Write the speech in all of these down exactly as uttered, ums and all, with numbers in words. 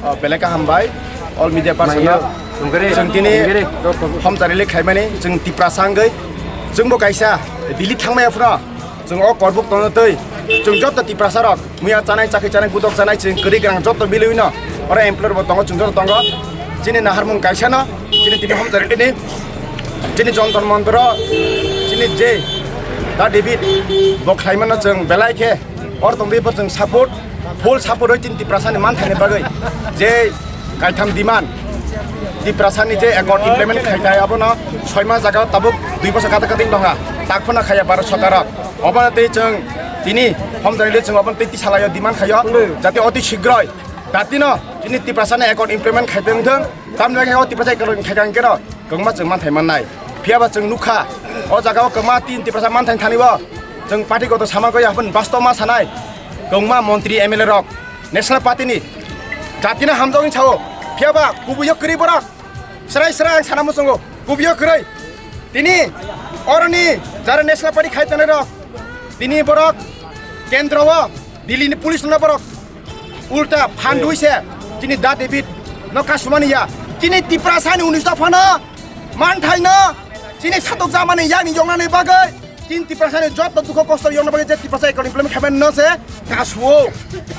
Oh, belai kaham bai, all media person no. Chwng tini hamjak rally khaimani, chwng Tiprasa wngwi, chwngbo kaisa Delhi thangmaya phano, chwng o korbuk tongno twi, chwng joto Tiprasa rok, muya chanai, chakhi chanai, budok chanai, chwng kwrwi gwnang joto milwi no, oro employer bo tongo, chwng joto tongo, chini naharmung kaisa no, chini tini hamjak rally ni, chini Jantar Mantar o, chini je, Da David, bo khlaimano chwng belai khe, Oro tongwi bo chwng support, full support oi chini Tiprasani manthaini bagwi. Je kaitham demand, Tiprasani je accord implement khaithai abono soi mas jaga tabuk dui bosor kata kating tongkha. Takphano khaiya Bharat sorkar rok. Obono tei chwng tini hamjak rally chwng obono tei tisalaio demand khaio. Jate oti shigroi datino chini Tiprasani accord implement khaitong thung. Tamni bagwi o Tiprasa accord khaikha hwnkhe no kwbangma chwng manthai mannai. Phiyaba chwng nukha, o jagao kwbangma tin Tiprasa manthai thani o chwng party goto sama goi hapun bastob ma sanai. Kwbangma montri M L A rok National Party ni jatino hamjagwi sao. Phiyaba kubuio kwrwi borok. Srai srai ang sana muchungo. Kubuio kwrwi. Tini oroni jara National Party khai tongnai rok. Tini borok kendro o Delhi ni police no borok ulta phandui se chini Da David no kasumani ya. Chini Tiprasani unis dophano manthaino chini satok jamani yani yoknani bagwi chini Tiprasani joto dukho kosto yokna bagwi je Tiprasa accord implement khaimani no se kasuo.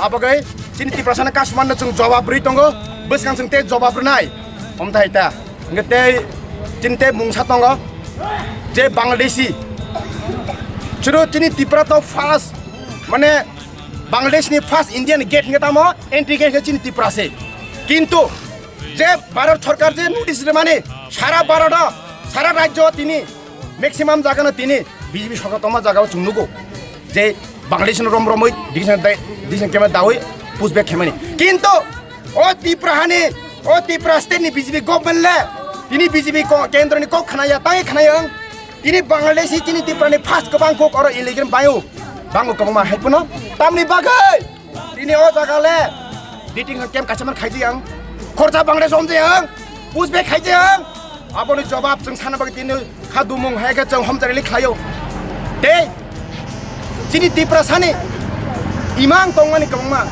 Abagwi chini Tiprasani kasumanno chwng jobab rwi tongo, bwskang chwng tei jobab rwnai. Omthai ta hwnkhe tei chini tei mungsa tongo je Bangladeshi chwro chini Tipra to first mane Bangladesh ni first Indian gate hwnkhe tamo entry gate khe chini Tipra se. Kintu je Bharat sorkar je notice rwmani sara Bharat o, sara rajyo o tini maximum jaga no tini B J P sorkar tongma jaga o chwng nugo je Bangladesh no rom romwi decision dai, decision kema dawi push back khaimani. Kintu o Tipra hani, o Tipra state ni B J P government le tini B J P ko-, kendro ni kok khnaya, tai khnaya ang. Tini Bangladeshi tini Tipra ni first kwbang kok oro illegal bayo. Bango kwbangma hai puno. Tamni bagwi tini o jaga le detention camp kaisa man khaiji ang. Khorcha Bangladesh omje ang. Push back khaiji ang. Aboni jobab chwng sana bagwi tini kha dumung hai khe chwng hamjak rally khlaio. Tei chini Tiprasani imang tongmani kwbangma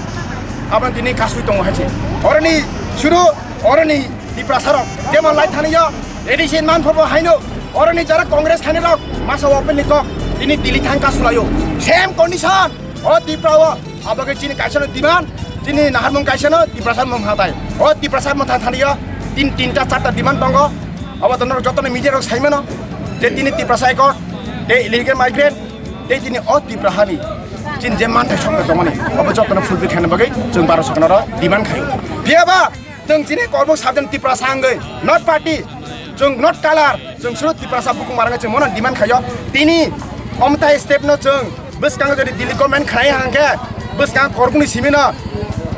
aboni tini kasui tongo hai se. Oroni suru, oroni Tiprasa rok jemon lai thani yo, A D C man phobo haino, oroni jara Congress khani rok masa open ni kok tini Delhi thang kasulaio. Same condition o Tipra o. Abo khe chini kaisa no demand, chini naharmung kaisa no Tiprasa mung hatai. O Tiprasa mung thang thani yo tin, tinta charta demand tongo. Abo to norok joto no media rok sai mano je tini Tiprasa accord, tei illegal migrant, tei tini o Tipra hani chini je manthai sokta tongmani, abo joto no fulfill khaina bagwi chwng Bharat sorkar oro demand khaio. Phiyaba Chwng chini korbuk sabjani Tiprasa wngwi, not party, chwng not color, chwng suru Tiprasa bukhuk marangwi chwng mono demand khaio. Tini omtai step no chwng bwskango jodi Delhi government khnai hangkhe bwskang korbukni simi no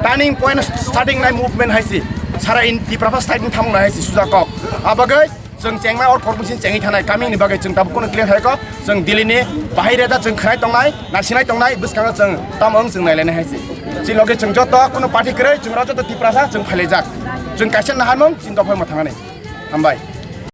turning point starting nai movement hai si sara in Tiprasa starting thamung nai hai si suja kok. Abagwi Chwng chengma or korbuk sin chengwi thanai, kami ni bagwi chwng tabuk kunu clear hai kho. Chwng Delhi ni bahai reda chwng khnai tongnai, nasinai tongnai, bwskango chwng tamo wng chwng nailainai hai se. Chini loge chwng joto kunu party kwrwi, chwng rok joto Tiprasa chwng phailaijak. Chwng kaisa naharmung chini dophai ma thangani. Hambai.